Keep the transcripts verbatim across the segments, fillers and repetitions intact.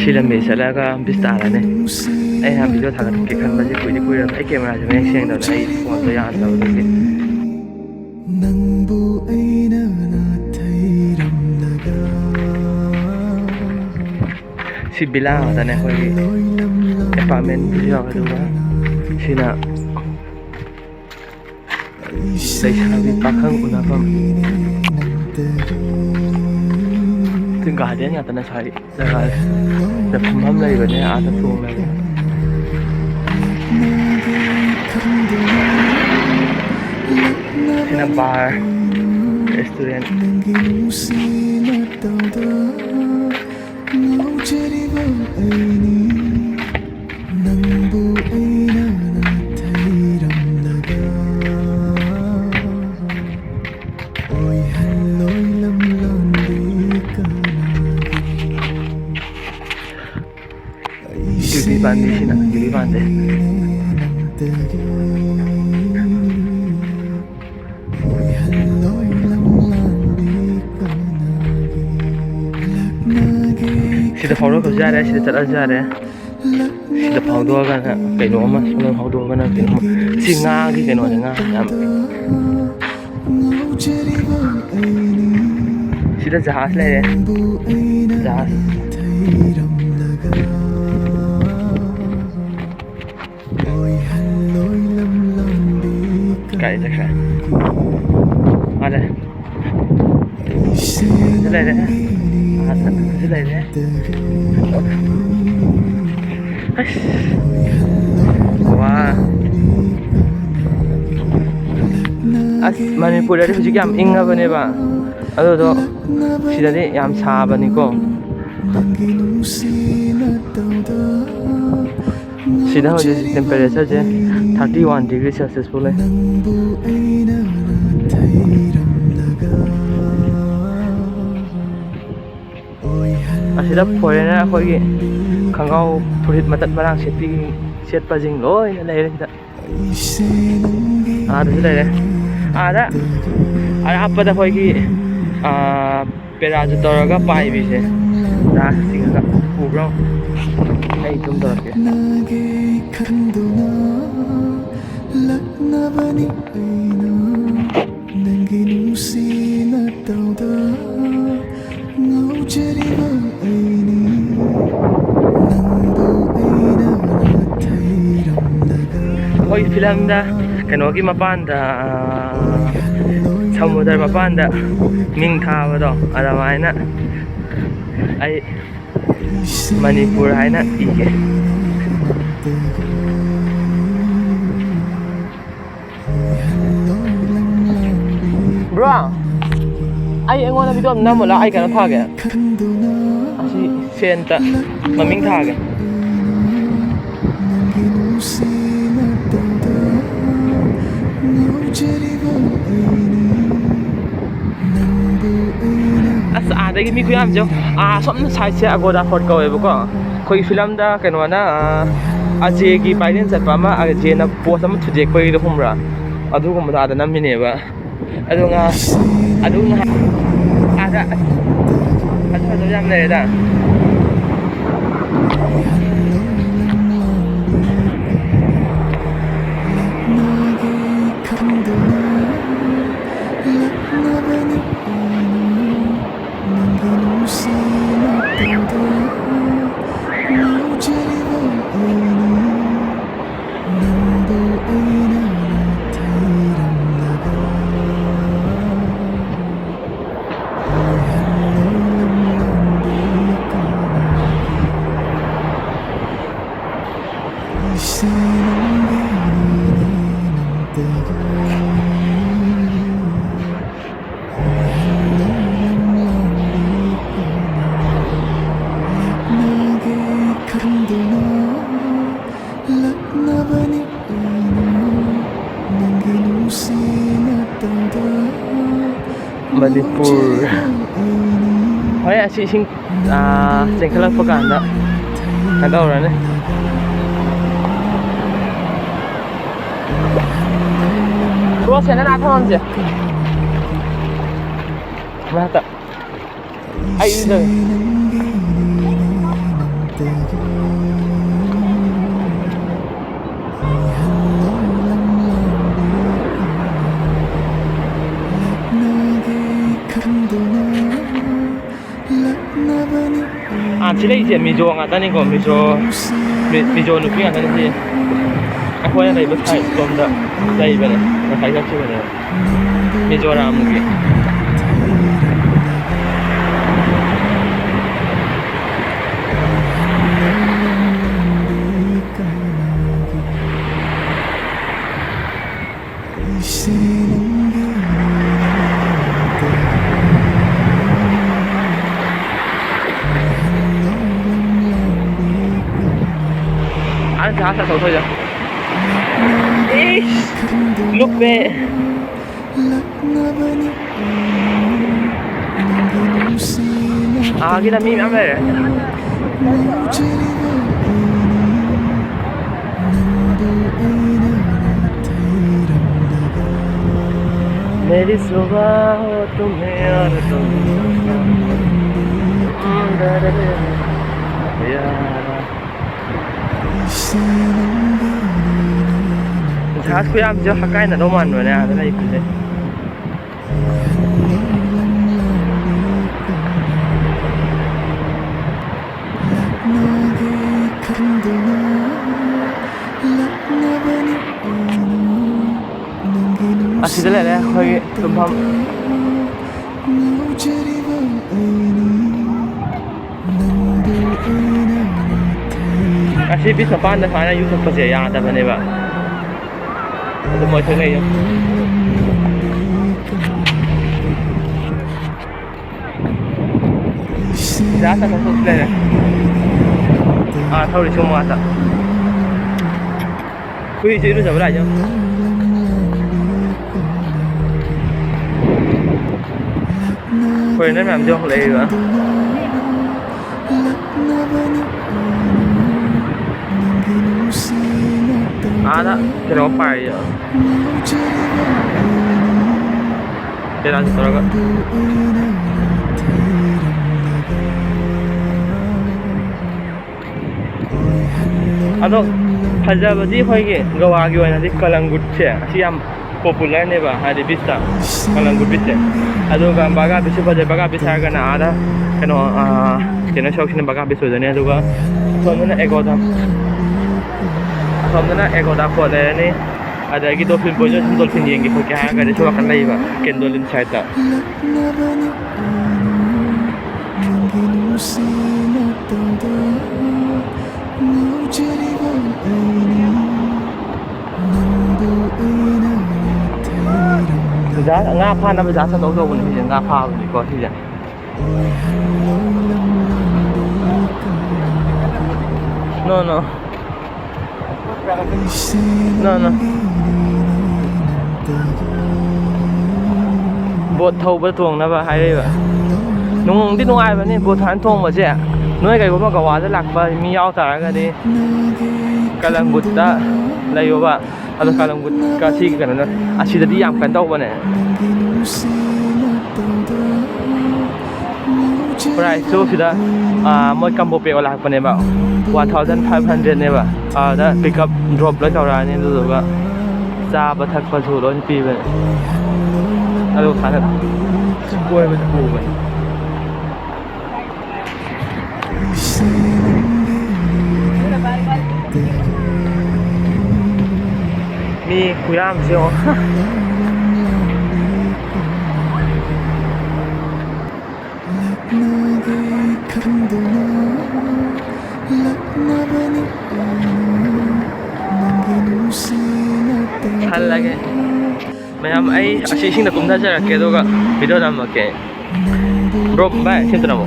ꯁꯤ ꯂꯝꯕꯤ ꯆꯠꯂꯒ ꯕꯤꯁ ꯇꯥꯔꯅꯤ꯫ ꯑꯩꯅ ꯚꯤꯗꯤꯑꯣ ꯊꯥꯒꯠꯀꯦ ꯈꯟꯕꯁꯦ ꯀꯨꯏꯗꯤ ꯀꯨꯏꯔꯕꯅꯤ꯫ ꯑꯩ ꯀꯦꯃꯦꯔꯥꯁꯦ ꯃꯌꯦꯛ ꯁꯦꯡꯗꯕꯅꯦ, ꯑꯩ ꯐꯣꯟꯗꯣ ꯌꯥꯗꯕꯗꯒꯤ꯫ ꯅꯪꯕꯨ ꯑꯩꯅ ꯅꯥꯊꯩꯔꯝꯂꯒ꯫ ꯁꯤ ꯚꯤꯂꯥ ꯉꯥꯛꯇꯅꯦ ꯑꯩꯈꯣꯏꯒꯤ꯫ ꯑꯦꯄꯥꯔꯠꯃꯦꯟ ꯌꯥꯎꯋꯦ꯫ ꯑꯗꯨꯒ ꯁꯤꯅ ꯂꯩꯁꯥꯕꯤ ꯄꯥꯈꯪ ꯎꯅꯐꯝ꯫ ꯒꯥꯔꯗꯦꯟ ꯉꯥꯛꯇꯅꯦ ꯁ꯭ꯋꯥꯏ ꯖꯒꯥꯁꯦ꯫ ꯐꯝꯐꯝ ꯂꯩꯕꯅꯦ ꯑꯥꯗ ꯇꯣꯡꯉꯒ꯫ ꯁꯤꯅ ꯕꯥꯔ, ꯔꯦꯁꯇꯨꯔꯦꯟ꯫ ꯅꯪꯒꯤ ꯅꯨꯡꯁꯤ ꯃꯇꯧꯗ ꯉꯥꯎꯖꯔꯤꯕ ꯑꯩꯅꯤ, ꯅꯪꯕꯨ ꯑꯩꯅ ꯅꯥꯊꯩꯔꯝꯂꯒ꯫ ꯑꯣꯏꯍꯜꯂꯣꯏ ꯂꯝꯂꯥꯟꯕꯤ ꯀꯅꯥꯒꯤ? ꯌꯨꯕꯤ ꯄꯥꯝꯕꯤꯁꯤꯅ ꯌꯨꯕꯤ ꯄꯥꯟꯗꯦ꯫ ꯁꯤꯗ ꯐꯥꯎꯔꯛꯄꯁꯨ ꯌꯥꯔꯦ, ꯁꯤꯗ ꯆꯠꯂꯁꯨ ꯌꯥꯔꯦ꯫ ꯁꯤꯗ ꯐꯥꯎꯗꯣꯛꯑꯒꯅ ꯀꯩꯅꯣ ꯑꯃ, ꯁꯣꯝꯗ ꯐꯥꯎꯗꯣꯛꯑꯒꯅ ꯀꯩꯅꯣ ꯑꯃ꯫ ꯁꯤ ꯉꯥꯒꯤ ꯀꯩꯅꯣꯅꯦ, ꯉꯥ ꯌꯥꯝ꯫ ꯁꯤꯗ ꯖꯍꯥꯖ ꯂꯩꯔꯦ꯫ ꯖꯍꯥꯖ꯫ ꯀꯥꯏ ꯆꯠꯈ꯭ꯔꯦ? ꯃꯥꯅꯦ꯫ ꯁꯤ ꯂꯩꯔꯦ꯫ ꯁꯤ ꯂꯩꯔꯦ꯫ ꯑꯁ꯫ ꯋꯥ꯫ ꯑꯁ, ꯃꯅꯤꯄꯨꯔꯗꯗꯤ ꯍꯧꯖꯤꯛ ꯌꯥꯝ ꯏꯪꯉꯕꯅꯦꯕ꯫ ꯑꯗꯨꯗꯣ ꯁꯤꯗꯗꯤ ꯌꯥꯝ ꯁꯥꯕꯅꯤꯀꯣ꯫ ꯁꯤꯗ ꯍꯧꯖꯤꯛ temperatureꯁꯦ thirty one degree Celsius ꯐꯥꯎ ꯂꯩ꯫ ꯑꯁꯤꯗ foreigner ꯑꯩꯈꯣꯏꯒꯤ ꯈꯣꯡꯒ꯭ꯔꯥꯎ ꯐꯨꯔꯤꯠ ꯃꯇꯠ ꯃꯔꯥꯡ ꯁꯦꯠꯄꯤ, ꯁꯦꯠꯄꯁꯤꯡ ꯂꯣꯏꯅ ꯂꯩꯔꯦ ꯁꯤꯗ꯫ ꯑꯥꯗꯁꯨ ꯂꯩꯔꯦ꯫ ꯑꯥꯗ ꯑꯔꯥꯞꯄꯗ ꯑꯩꯈꯣꯏꯒꯤ, ꯑꯥ, ꯄꯦꯔꯥꯁꯨ ꯇꯧꯔꯒ ꯄꯥꯏꯕꯤꯁꯦ꯫ ꯂꯥꯁ ꯆꯤꯡꯉꯒ ꯎꯕ꯭ꯔꯣ? ꯑꯩ ꯖꯨꯝ ꯇꯧꯔꯛꯀꯦ꯫ ꯅꯪꯒꯤ ꯅꯨꯡꯁꯤ ꯅꯇꯧꯗ ꯉꯥꯎꯖꯔꯤꯕ ꯑꯩꯅꯤ, ꯅꯪꯕꯨ ꯑꯩꯅ ꯊꯩꯔꯝꯂꯒ꯫ ꯑꯩꯈꯣꯏ ꯐꯤꯂꯝꯗ ꯀꯩꯅꯣꯒꯤ ꯃꯄꯥꯟꯗ, ꯑꯥ, ꯁꯃꯨꯗ꯭ꯔ ꯃꯄꯥꯟꯗ ꯃꯤꯡ ꯊꯥꯕꯗꯣ, ꯑꯗꯨꯃꯥꯏꯅ ꯑꯩ ꯃꯅꯤꯄꯨꯔ ꯍꯥꯏꯅ ꯏꯒꯦ꯫ ꯕ꯭ꯔꯣ, ꯑꯩ, ꯑꯩꯉꯣꯟꯗ ꯚꯤꯗꯤꯑꯣ ꯑꯃ ꯅꯝꯃꯨꯂꯥ, ꯑꯩ ꯀꯩꯅꯣ ꯊꯥꯒꯦ꯫ ꯑꯁꯤ ꯁꯦꯟꯇ ꯃꯃꯤꯡ ꯊꯥꯒꯦ꯫ ꯑꯁ, ꯑꯥꯗꯒꯤ ꯃꯤ ꯈꯨꯌꯥꯝꯁꯦ ꯌꯦꯡꯉꯣ꯫ ꯑꯥ, ꯁꯣꯝ ꯁꯥꯏꯠꯁꯦ ꯑꯒꯣꯗꯥ ꯐꯣꯔꯠ ꯀꯧꯋꯦꯕꯀꯣ꯫ ꯑꯩꯈꯣꯏꯒꯤ ꯐꯤꯂꯝꯗ ꯀꯩꯅꯣꯅ, ꯑꯥ, ꯑꯖꯦꯒꯤ ꯕꯥꯏꯔꯦꯟ ꯆꯠꯄ ꯑꯃ, ꯑꯖꯦꯅ ꯄꯣꯁ ꯑꯃ ꯊꯨꯗꯦꯛꯄꯒꯤꯗꯣ ꯈꯪꯕ꯭ꯔꯥ? ꯑꯗꯨꯒꯨꯝꯕꯗꯣ ꯑꯥꯗ ꯅꯝꯃꯤꯅꯦꯕ꯫ ꯑꯗꯨ ꯉꯥ-, ꯑꯗꯨ ꯉꯥ-, ꯑꯥꯗ ꯑꯁ, ꯐꯖ ꯐꯖꯕ ꯌꯥꯝ ꯂꯩꯔꯦꯗ꯫ ꯃꯅꯤꯄꯨꯔ꯫ ꯍꯣꯏ, ꯑꯁꯤ ꯏꯁꯤꯡ, ꯑꯥ, ꯆꯦꯟꯈꯠꯂꯛꯄ ꯀꯥꯟꯗ ꯀꯩꯅꯣ ꯇꯧꯔꯅꯤ꯫ ꯕ꯭ꯔꯣ, ꯁꯦꯟꯗꯜ ꯑꯥ ꯊꯝꯃꯝꯁꯦ꯫ ꯉꯥꯏꯍꯥꯛꯇ꯫ ꯑꯩ ꯏꯔꯨꯖꯒꯦ꯫ ꯑꯥ, ꯁꯤ ꯂꯩꯁꯦ ꯃꯤꯖꯣ ꯉꯥꯛꯇꯅꯤꯀꯣ, ꯃꯤꯖꯣ, ꯃꯤ-, ꯃꯤꯖꯣ ꯅꯨꯄꯤ ꯉꯥꯛꯇꯅꯤ ꯁꯤ꯫ ꯑꯩꯈꯣꯏꯅ ꯂꯩꯕ ꯁꯥꯏꯠ ꯂꯣꯝꯗ ꯂꯩꯕꯅꯦ, ꯉꯁꯥꯏ ꯆꯠꯈꯤꯕꯅꯦ꯫ ꯃꯤꯖꯣꯔꯥꯝꯒꯤ꯫ ꯑꯥ, ꯖꯍꯥꯖ ꯑꯆꯧꯕ ꯊꯧꯔꯤꯗꯣ꯫ ꯏꯁ! ꯂꯨꯞꯄꯦ꯫ ꯑꯥꯒꯤꯗ ꯃꯤ ꯃꯌꯥꯝ ꯂꯩꯔꯦ꯫ मेरी सुबह हो तुम्हें और तुम ꯖꯍꯥꯖ ꯈꯨꯌꯥꯝꯁꯦ ꯍꯛꯀꯥꯏꯅꯗꯧ ꯃꯥꯟꯕꯅꯦ ꯑꯥꯗ ꯂꯩꯕꯁꯦ꯫ ꯑꯁꯤꯗ ꯂꯩꯔꯦ ꯑꯩꯈꯣꯏꯒꯤ ꯇꯨꯝꯐꯝ꯫ ꯑꯁꯤ ꯕꯤꯁ ꯃꯄꯥꯟꯗ ꯁꯨꯃꯥꯏꯅ ꯌꯨ ꯊꯛꯄꯁꯦ ꯌꯥꯗꯕꯅꯦꯕ꯫ ꯑꯗꯨ ꯃꯣꯏ ꯊꯛꯅꯩ꯫ ꯁꯤꯗ ꯆꯠꯊꯣꯛ ꯆꯠꯁꯤ ꯂꯩꯔꯦ꯫ ꯑꯥ, ꯊꯧꯔꯤ ꯁꯣꯝ ꯉꯥꯛꯇ꯫ ꯍꯨꯏꯁꯦ ꯏꯔꯨꯖꯕ ꯂꯥꯛꯏ ꯌꯦꯡꯉꯣ꯫ Foreigner ꯃꯌꯥꯝꯁꯦ ꯌꯦꯡꯈꯠꯂꯛꯏꯕ꯫ ꯑꯥꯗ ꯀꯩꯅꯣ ꯄꯥꯏꯔꯤ꯫ ꯀꯦꯃꯦꯔꯥꯁꯦ ꯇꯧꯔꯒ꯫ ꯑꯗꯣ ꯐꯖꯕꯗꯤ ꯑꯩꯈꯣꯏꯒꯤ ꯒꯋꯥꯒꯤ ꯑꯣꯏꯅꯗꯤ ꯀꯂꯪꯒꯨꯠꯁꯦ ꯑꯁꯤ ꯌꯥꯝ ꯄꯣꯄꯨꯂꯔꯅꯦꯕ, ꯍꯥꯏꯗꯤ ꯕꯤꯁꯇ, ꯀꯂꯪꯒꯨꯠ ꯕꯤꯁꯁꯦ꯫ ꯑꯗꯨꯒ ꯕꯥꯒꯥ ꯕꯤꯁꯁꯨ ꯐꯖꯩ꯫ ꯕꯥꯒꯥ ꯕꯤꯁ ꯍꯥꯏꯔꯒꯅ ꯑꯥꯗ ꯀꯩꯅꯣ, ꯑꯥ, ꯀꯩꯅꯣ ꯁꯔꯨꯛꯁꯤꯅ ꯕꯥꯒꯥ ꯕꯤꯁ ꯑꯣꯏꯗꯣꯏꯅꯦ꯫ ꯑꯗꯨꯒ ꯑꯁꯣꯝꯗꯅ ꯑꯦꯒꯣꯗꯥ, ꯑꯁꯣꯝꯗꯅ ꯑꯦꯒꯣꯗꯥ ꯐꯣꯔꯠ ꯂꯩꯔꯅꯤ꯫ ꯑꯗꯒꯤ ꯗꯣꯜꯐꯤꯟ ꯄꯣꯏꯟꯁꯨ ꯁꯨꯝ ꯗꯣꯜꯐꯤꯟ ꯌꯦꯡꯒꯦ ꯈꯣꯠꯀꯦ ꯍꯥꯏꯔꯒꯗꯤ ꯁꯣꯝ ꯅꯥꯀꯟ ꯂꯩꯕ ꯀꯦꯟꯗꯣꯂꯤꯟ ꯁꯥꯏꯠꯇ꯫ ꯖꯍꯥꯖ, ꯉꯥ ꯐꯥꯅꯕ ꯖꯍꯥꯖ ꯑꯆꯧ ꯑꯆꯧꯕꯅꯤ ꯁꯤꯁꯦ, ꯉꯥ ꯐꯥꯕꯅꯤꯀꯣ ꯁꯤꯁꯦ꯫ No, no. No, no. Vote ꯊꯧꯕ ꯇꯣꯡꯅꯕ ꯍꯥꯏꯔꯛꯏꯕ꯫ ꯅꯨꯡꯗꯤ ꯅꯨꯡꯉꯥꯏꯕꯅꯤ ꯕꯣꯠ ꯊꯧꯔ ꯊꯣꯡꯕꯁꯦ꯫ ꯅꯣꯏ ꯀꯩꯒꯨꯝꯕ ꯒꯋꯥꯗ ꯂꯥꯛꯄ ꯃꯤ ꯌꯥꯎ ꯇꯥꯔꯒꯗꯤ ꯀꯂꯪꯒꯨꯠꯇ ꯂꯩꯌꯣꯕ꯫ ꯑꯗꯣ ꯀꯂꯪꯒꯨꯠꯀ ꯁꯤꯒꯤ ꯀꯩꯅꯣꯗ, ꯑꯁꯤꯗꯗꯤ ꯌꯥꯝ ꯀꯩꯅꯣ ꯇꯧꯕꯅꯦ꯫ ꯄ꯭ꯔꯥꯏꯁꯇꯣ ꯁꯤꯗ, ꯑꯥ, ꯃꯣꯏ ꯀꯝꯕꯣ ꯄꯦꯛ ꯑꯣꯏ ꯂꯥꯛꯄꯅꯦꯕ, ꯋꯥꯟ ꯊꯥꯎꯖꯟ ꯐꯥꯏꯚ ꯍꯟꯗ꯭ꯔꯦꯠꯅꯦꯕ꯫ ꯑꯗꯨꯗ ꯄꯤꯛ ꯑꯞ ꯗ꯭ꯔꯣꯞ ꯂꯣꯏ ꯇꯧꯔꯛꯑꯅꯤ, ꯑꯗꯨꯗꯨꯒ ꯆꯥꯕ ꯊꯛꯄꯁꯨ ꯂꯣꯏ ꯄꯤꯕꯅꯦ꯫ ꯑꯗꯨ ꯐꯖꯅ ꯀꯣꯏꯕꯁꯨ ꯄꯨꯕꯅꯦ꯫ ꯃꯤ ꯈꯨꯌꯥꯝꯁꯦ ꯌꯦꯡꯉꯣ꯫ ꯍꯜꯂꯒꯦ꯫ ꯃꯌꯥꯝ, ꯑꯩ ꯑꯁꯤ ꯏꯁꯤꯡꯗ ꯀꯨꯝꯊꯖꯔꯛꯀꯦ, ꯑꯗꯨꯒ ꯚꯤꯗꯤꯑꯣ ꯅꯝꯃꯛꯀꯦ꯫ ꯕ꯭ꯔꯣ, ꯚꯥꯏ, ꯁꯤ ꯑꯝꯇ ꯅꯝꯃꯣ꯫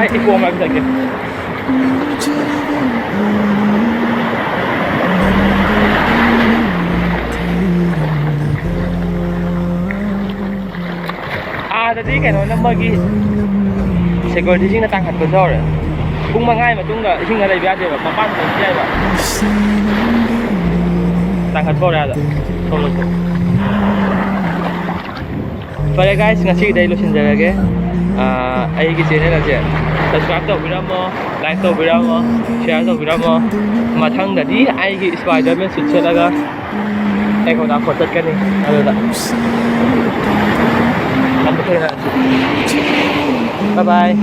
ꯑꯩ ꯏꯀꯣ ꯑꯃ ꯆꯠꯀꯦ꯫ ꯑꯥꯗꯗꯤ ꯀꯩꯅꯣꯅ, ꯃꯣꯏꯒꯤ ꯁꯦꯀ꯭ꯌꯨꯔꯤꯇꯤꯁꯤꯡꯅ ꯇꯥꯟꯈꯠꯄꯁꯨ ꯌꯥꯎꯔꯦ꯫ ꯄꯨꯡ ꯃꯉꯥꯒꯤ ꯃꯇꯨꯡꯗ ꯏꯁꯤꯡꯗ ꯂꯩꯕ ꯌꯥꯗꯦꯕ, ꯃꯄꯥꯟꯗ ꯂꯩꯕ ꯌꯥꯏꯕ꯫ ꯇꯥꯟꯈꯠꯄ ꯍꯧꯔꯦ ꯑꯥꯗ꯫ ꯊꯣꯛꯂꯛꯄ꯫ ꯐꯔꯦ guys, ꯉꯁꯤꯒꯤꯗꯤ ꯑꯩ ꯂꯣꯏꯁꯤꯟꯖꯔꯒꯦ꯫ ꯑꯥ, ꯑꯩꯒꯤ ꯆꯦꯅꯦꯜ ꯑꯁꯦ subscribe ꯇꯧꯕꯤꯔꯝꯃꯣ, like ꯇꯧꯕꯤꯔꯝꯃꯣ, share ꯇꯧꯕꯤꯔꯝꯃꯣ꯫ ꯃꯊꯪꯗꯗꯤ ꯑꯩꯒꯤ Spider-Man suit ꯁꯦꯠꯂꯒ ꯑꯦꯀꯣꯗꯥ ꯐꯣꯔꯠ ꯆꯠꯀꯅꯤ꯫ ꯑꯗꯨꯗ ꯑꯃꯨꯛ ꯊꯦꯡꯅꯔꯁꯤ꯫ Bye bye꯫